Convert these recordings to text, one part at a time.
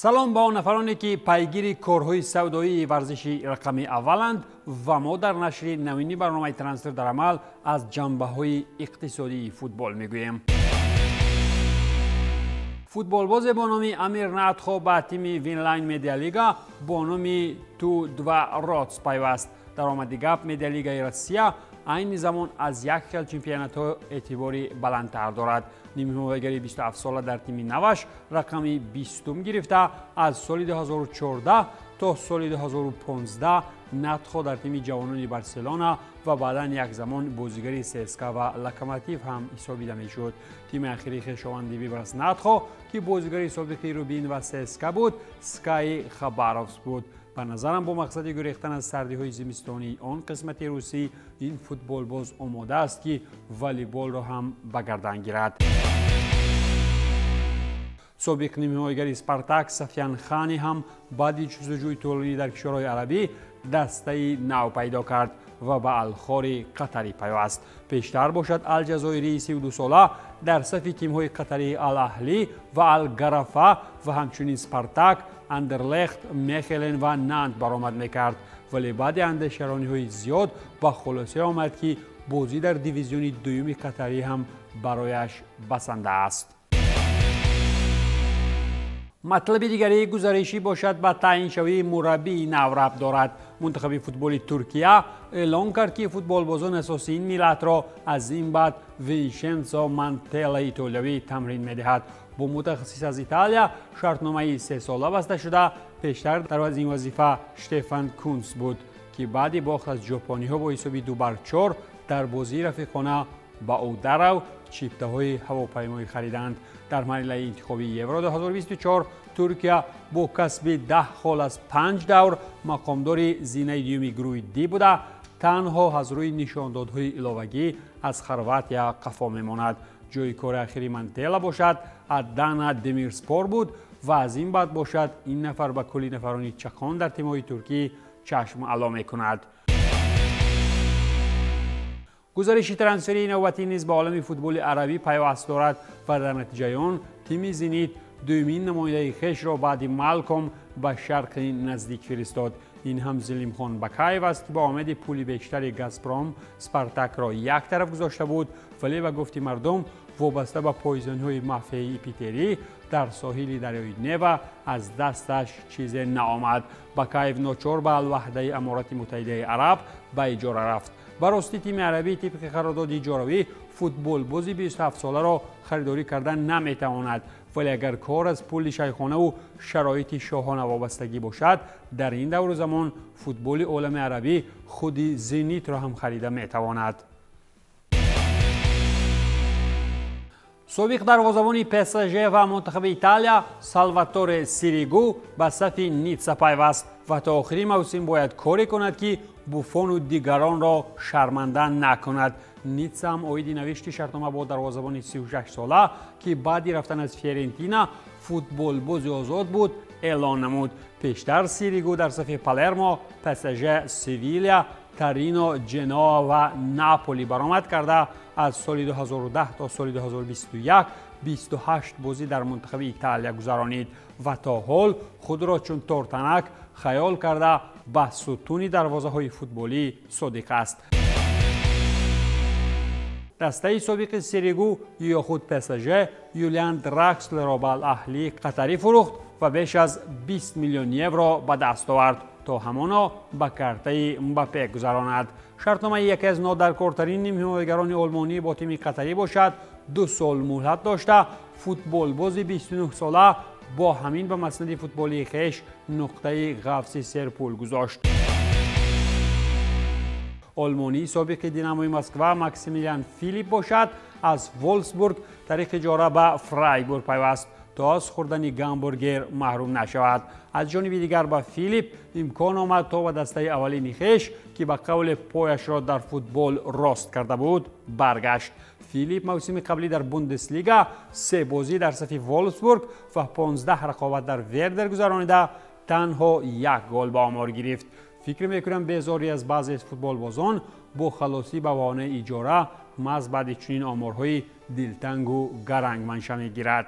Салом ба он нафароне ки пайгири корҳои савдоии варзиши рақами авваланд ва мо дар нашри навини барномаи Трансфер дар амал аз ҷанбаҳои иқтисодии футбол мегӯем. Футболбозе бо номи Амир Натхо ба тими Винлайн Медиалига бо номи Ту-2 Ротс пайваст. Дар омади гап, Медиалигаи Россия айни замон аз як хел чемпионатҳо эътибори баландтар дорад. Нимҳимоягари 27сола дар тими наваш рақами 20 гирифта, аз соли 2014 то соли 2015 Натхо дар тими ҷавонони Барселона ва баъдан як замон бозигари ЦСКА ва Локомотив ҳам ҳисобида мешуд. Тими ахири хешованди Вибрас Натхо, ки бозигари собиқи Рубин ва ЦСКА буд, Скай Хабаровск буд. Ба назарам, бо мақсади гурехтан аз сардиҳои зимистонии он қисмати русӣ, ин футболбоз омода аст, ки волейболро ҳам ба гардан гирад. Собиқ нимҳимоягари Спартак Сафян Хани ҳам баъди ҷустуҷӯи тӯлонӣ дар кишварҳои арабӣ дастаи нав пайдо кард ва ба Алхори Қатарӣ пайваст. Пештар бошад, Алҷазоирии 32сола дар сафи тимҳои қатарии Ал-Аҳлӣ ва Ал-Гаррафа ва ҳамчунин Спартак, Андерлехт, Мехелен ва Нант баромад мекард, вале баъди андешарониҳои зиёд ба хулоса омад, ки бозӣ дар дивизиони дуюми қатарӣ ҳам барояш басанда аст. Матлаби дигари гузаришӣ бошад, ба таъйиншавии мураббии нав рабт дорад. Мунтахаби футболи Туркия эълон кард, ки футболбозони асосии ин миллатро аз ин баъд Виншенсо Мантела итолиявӣ тамрин медиҳад. Бо мутахассис аз Италия шартномаи сесола баста шуда. Пештар дар ин вазифа Штефан Кунс буд, ки баъди бохт аз ҷопониҳо бо ҳисоби 2-4 дар бозии рафиқона ба ӯ дарав чиптаҳои ҳавопаймоӣ хариданд. Дар марҳилаи интихобии Евро 2024 Туркия бо касби 10 хол аз 5 давр мақомдори зинаи дуюми гурӯҳи Д буда, танҳо аз рӯи нишондодҳои иловагӣ аз Хорватия қафо мемонад. Ҷои кори ахири Мантела бошад, Адана Демирспор буд ва аз ин баъд бошад, ин нафар ба кулли нафарони чақон дар тимҳои туркӣ чашм ало мекунад. Гузариши трансферии навбатӣ низ ба олами футболи арабӣ пайваст дорад ва дар натиҷаи он тими Зенит дуюмин намояндаи хешро баъди Малком ба Шарқи Наздик фиристод. Ин ҳам Зилимхон Бакаев аст, ки ба омади пули бештари Газпром Спартакро як тараф гузошта буд, вале ба гуфти мардум, вобаста ба пойзонҳои мафияи Питерӣ дар соҳили дарёи Нева аз дасташ чизе наомад. Бакаев ночор ба Алваҳдаи Аморати Муттаҳидаи Араб ба иҷора рафт. Ба ростӣ, тими арабӣ тибқи қарордоди иҷоравӣ футболбози 27соларо харидорӣ кардан наметавонад, вале агар кор аз пули шайхонаву шароити шоҳона вобастагӣ бошад, дар ин давру замон футболи олами арабӣ худи Зенитро ҳам харида метавонад. Собиқ дарвозабони ПСЖ ва мунтахаби Италия Салваторе Сиригу ба сафи Ницца пайваст ва то охири мавсим бояд коре кунад, ки Буфону дигаронро шарманда накунад. Ницца ҳам оиди навишти шартнома бо дарвозабони 36сола, ки баъди рафтан аз Фиорентина футболбози озод буд, эълон намуд. Пештар Сиригу дар сафи Палермо, ПСЖ, Севилия, Торино, Ҷеноа ва Наполи баромад карда, аз соли 2010 то соли 2021 28 бозӣ дар мунтахаби Италия гузаронид ва то ҳол худро чун тортанак хаёл карда, ба сутуни дарвозаҳои футболӣ содиқ аст. Дастаи собиқи Сиригу ё худ ПСЖ Юлиан Дракслерро ба Алаҳлии қатарӣ фурӯхт ва беш аз 20 миллион евро ба даст овард, то ҳамоно ба картаи Мбаппе гузаронад. Шартномаи яке аз нодаркортарин нимҳимоягарони олмонӣ бо тими қатарӣ бошад, 2 сол муҳлат дошта, футболбози 29сола бо ҳамин ба маснади футболии хеш нуқтаи ғафси серпул гузошт. Олмонии собиқи Динамои Москва Максимилиан Филип бошад, аз Волфсбург тариқи иҷора ба Фрайбург пайваст, то аз хӯрдани гамбургер маҳрум нашавад. Аз ҷониби дигар, ба Филип имкон омад, то ба дастаи аввалини хеш, ки ба қавле пояшро дар футбол рост карда буд, баргашт. Филип мавсими қаблӣ дар Бундеслига се бозӣ дар сафи Волфсбург ва 15 рақобат дар Вердер гузаронида, танҳо як гол ба омор гирифт. Фикр мекунам, безорӣ аз баъзе футболбозон бо халосӣ ба баҳонаи иҷора маҳз баъди чунин оморҳои дилтангу гаранг манша мегирад.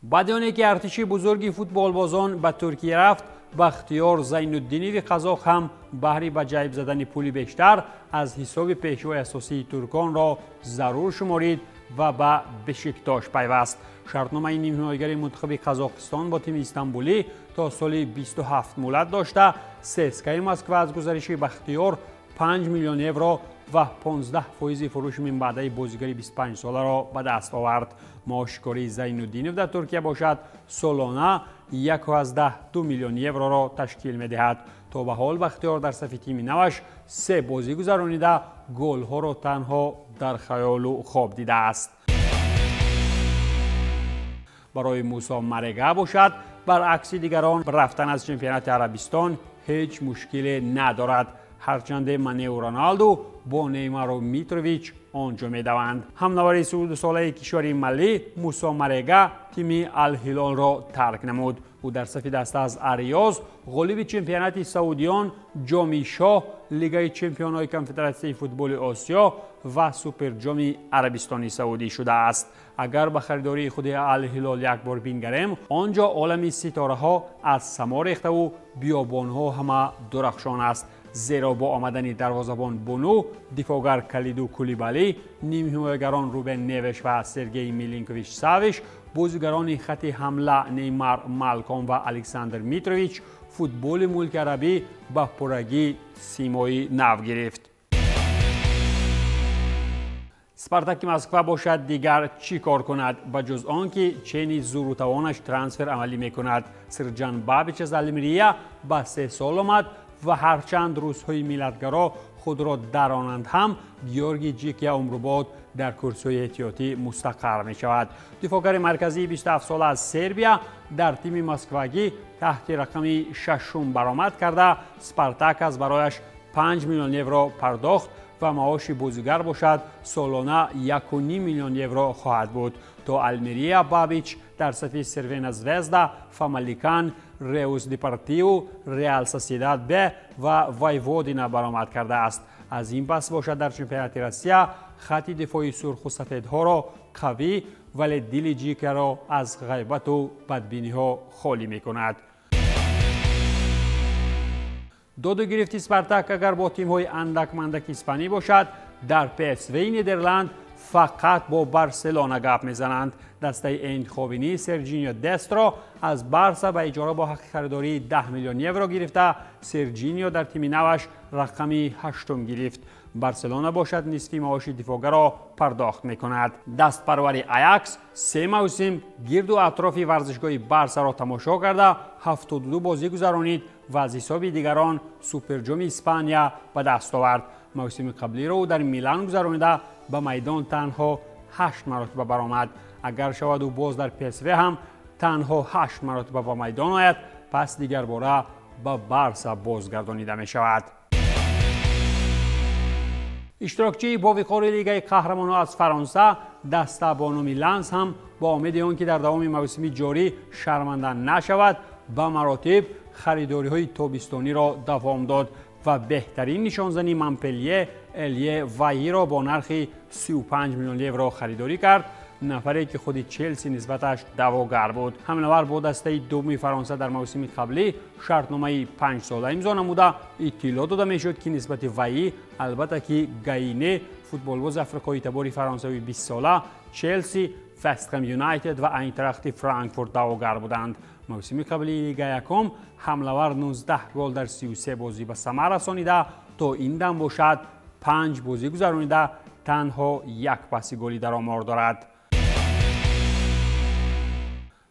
Баъди оне ки артиши бузурги футболбозон ба Туркия рафт, Бахтиёр Зайнуддинови қазоқ ҳам баҳри ба ҷайб задани пули бештар аз ҳисоби пешвои асосии турконро зарур шуморид ва ба Бешиктош пайваст. Шартномаи нимҳимоягари мунтахаби Қазоқистон бо тими Истанбулӣ то соли 27 муҳлат дошта, ЦСКАи Москва аз гузариши Бахтиёр 5 миллион евро ва 15% фурӯши минбаъдаи бозигари 25-соларо ба даст овард. Маоши кории Зайнуддинов дар Туркия бошад солона 1,2 миллион евроро ташкил медиҳад. То ба ҳол Бахтиёр дар сафи тими наваш 3 бозӣ гузаронида, голҳоро танҳо дар хаёлу хоб дидааст. Барои Мусо Марега бошад, баръакси дигарон рафтан аз чемпионати Арабистон ҳеҷ мушкиле надорад. Ҳарчанде Манеу Роналду бо Неймару Митрович он ҷо медаванд. Ҳамнавари 32-солаи кишвари Мали Мусо Марега тими Алҳилолро тарк намуд. Ӯ дар сафи даста аз Ариёз ғолиби чемпионати Саудиён, Ҷоми Шоҳ, Лигаи чемпионҳои Конфедератсияи футболи Осиё ва Суперҷоми Арабистони Саудӣ шудааст. Агар ба харидории худи Алҳилол як бор бингарем, он ҷо олами ситораҳо аз само рехтаву биёбонҳо ҳама дурахшон аст. Зеро бо омадани дарвозабон Буну, дифоъгар Калиду Кулибалӣ, нимҳимоягарон Рубен Невеш ва Сергей Милинкович Савиш, бозигарони хати ҳамла Неймар, Малком ва Александр Митрович, футболи мулки арабӣ ба пуррагӣ симои нав гирифт. Спартаки Москва бошад дигар чӣ кор кунад, ба ҷуз он ки чени зурутавонаш трансфер амалӣ мекунад. Сирҷан Бабич аз Алмирия ба 3 сол омад ва ҳарчанд рӯзҳои миллатгаро худро даронанд ҳам, Георгий Ҷикия умрубод дар курсиҳои эҳтиётӣ мустақар мешавад. Дифоъгари марказии 27-сола аз Сербия дар тими москвагӣ таҳти рақами 6 баромад карда, Спартак аз барояш 5 миллион евро пардохт ва маоши бозигар бошад солона 1,5 миллион евро хоҳад буд. То Алмирия Бабич дар сафи Сервена Звезда, Фамаликан, Реус Депортиву, Реал Сосьедад Б ва Войводина баромад кардааст. Аз ин пас бошад дар чемпионати Россия хати дифои сурху сафедҳоро қавӣ, вале дили Ҷикаро аз ғайбату бадбиниҳо холӣ мекунад. Доду гирифти Спартак агар бо тимҳои андак-мандаки испанӣ бошад, дар ПСВ Нидерланд фақат бо Барселона гап мезананд. Дастаи Эйндховенӣ Серҷинио Дестро аз Барса ба иҷора бо ҳаққи харидории 10 миллион евро гирифта, Серҷинио дар тими наваш рақами 8 гирифт. Барселона бошад нисфи маоши дифоъгаро пардохт мекунад. Дастпарвари Аякс 3 мавсим гирду атрофи варзишгоҳи Барсаро тамошо карда, 72 бозӣ гузаронид ва аз ҳисоби дигарон Суперҷоми Испания ба даст овард. Мавсими қаблиро ӯ дар Милан гузаронида, ба майдон танҳо 8 маротиба баромад. Агар шавад ӯ боз дар ПСВ ҳам танҳо 8 маротиба ба майдон ояд, пас дигарбора ба Барса бозгардонида мешавад. Иштирокчии бовиқори Лигаи қаҳрамонҳо аз Фаронса даста бо номи Ланс ҳам бо умеди он ки дар давоми мавсими ҷорӣ шарманда нашавад, ба маротиб харидориҳои тобистониро давом дод ва беҳтарин нишонзани Монпелие Элие Вайиро бо нархи 35 миллион евро харидорӣ кард, нафаре ки худи Челси нисбаташ даъвогар буд. Ҳамнавар бо дастаи дуввуми Фаронса дар мавсими қаблӣ шартномаи 5-сола имзо намуда, иттилоъ дода мешуд ки нисбати Вайи албатта ки Гаине, футболбози африқои табори фаронсавии 20-сола, Челси, Вестхэм Юнайтед ва Айнтрахти Франкфурт даъвогар буданд. Мавсими қаблии Лига якум ҳамлавар 19 гол дар 33 бозӣ ба самар расонида, то ин дам бошад 5 бозӣ гузаронида, танҳо як паси голӣ дар омор дорад.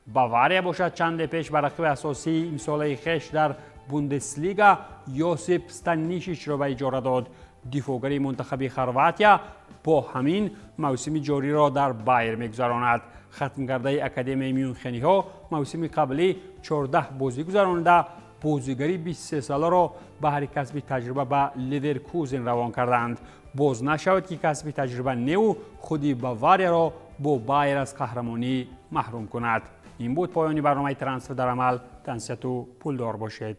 Бавария бошад чанде пеш ба рақиби асосии имсолаи хеш дар Бундеслига Йосип Станишичро ба иҷора дод. Дифоъгари мунтахаби Хорватия бо ҳамин мавсими ҷориро дар Байер мегузаронад. Хатмгардаи Академияи Мюнхениҳо мавсими қаблӣ 14 бозӣ гузаронида, бозигари 23-соларо баҳри касби таҷриба ба Леверкузен равон карданд. Боз нашавад ки касби таҷриба неу худи Баварияро бо Байер аз қаҳрамонӣ маҳрум кунад. Ин буд поёни барномаи Трансфер дар амал. Тансиҳату пулдор бошед.